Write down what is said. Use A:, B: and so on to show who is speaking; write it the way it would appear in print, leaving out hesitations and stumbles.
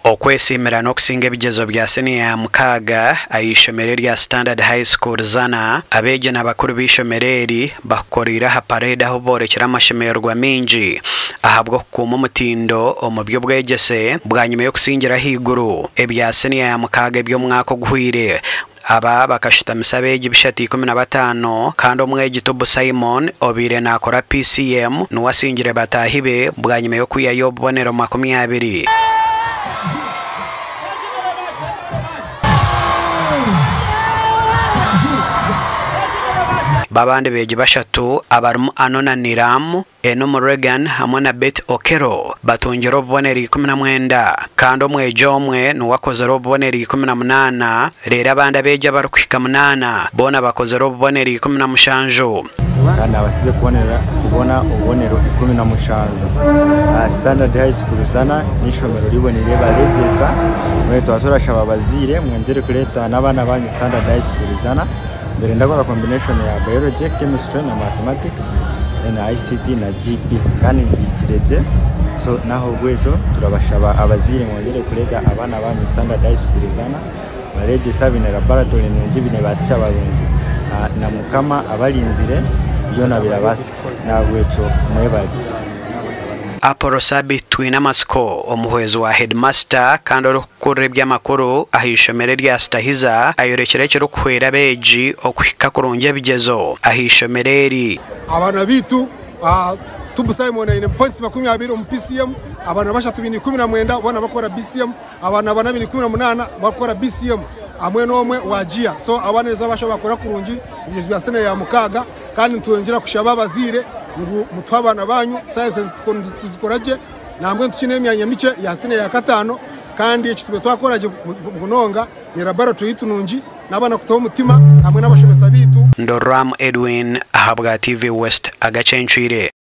A: Okwesiimira n'okusinga ebigyezo bya siniya ya mukaaga aha ishomero erya Standard High School Zana, abeegi na bakuru b'eishomero eri bakukoreire aha pareedi ahu boorekire amashemererwa maingi ahabw'okukuuma omutindo omu by'obwegyese bwanyima y'okusingira ahaiguru ebya siniya ya mukaaga eby'omwaka oguhweire. Aba bakashutamisa abeegi bishatu 15 kandi omwegi Tubu Simon obaire naakora PCM niwe asingire bataahi be bwanyima y'okwihayo obubonero 20. Bo abandi beegi bashatu abarimu Anona Niram, Enomu Reagan hamwe na Betty Okello batungire obubonero 19 kandi omwegi omwe niwe akozire obubonero 18 reero abandi abeegi abarikuhika munaana boona bakozire obubonero 17.
B: Kandi nabasize kubona obubonero 17. Standard High School Zana n'eishomero riboneire bareegyesa. Mbwenu twaba turashaba abazaire mwongyere kureeta n'abaana banyu Standard High School Zana. Mbere ndakora combination ya biology, chemistry na mathematics then ICT na GP kandi ngihikire gye so n'ahabw'ekyo turabashaba abazaire mwongyere kureeta abaana banyu Standard High School Zana bareegyesa baine laboratory nungi baine ba teacher barungi na Mukama abarinzire byona birabaasika n'ahabw'ekyo mwebare.
A: Apollo Sabiiti Twinamatsiko, omuhwezi wa heedimasita kandi orikukurira eby'amakuru aha ishomero erya Sitahiza ayorekire ekirikuhwera abeegi okuhika kurungi ebigyezo aha ishomero eri.
C: Abaana baitu, Tubu Simon aine points 20 omu PCM, abaana bashatu baine 19 boona barikukora BCM, abaana bana baine 18 barikukora BCM hamwe n'omwe wa giya. So abaana nizo abasha bakora kurungi ebigyezo bya siniya ya mukaaga kandi nitwongyera kushaba abazaire ngu mutuhe abaana banyu sciences tuzikora gye nambwenu tukiine emyanya mikye ya siniya ya kataano kandi eki tube twakora gye munonga ni laboratory yaitu nungi n'abaana kutaho omutima hamwe n'abashomesa baitu.
A: Ndoramu Edwin ahabwa TV West agacencwire.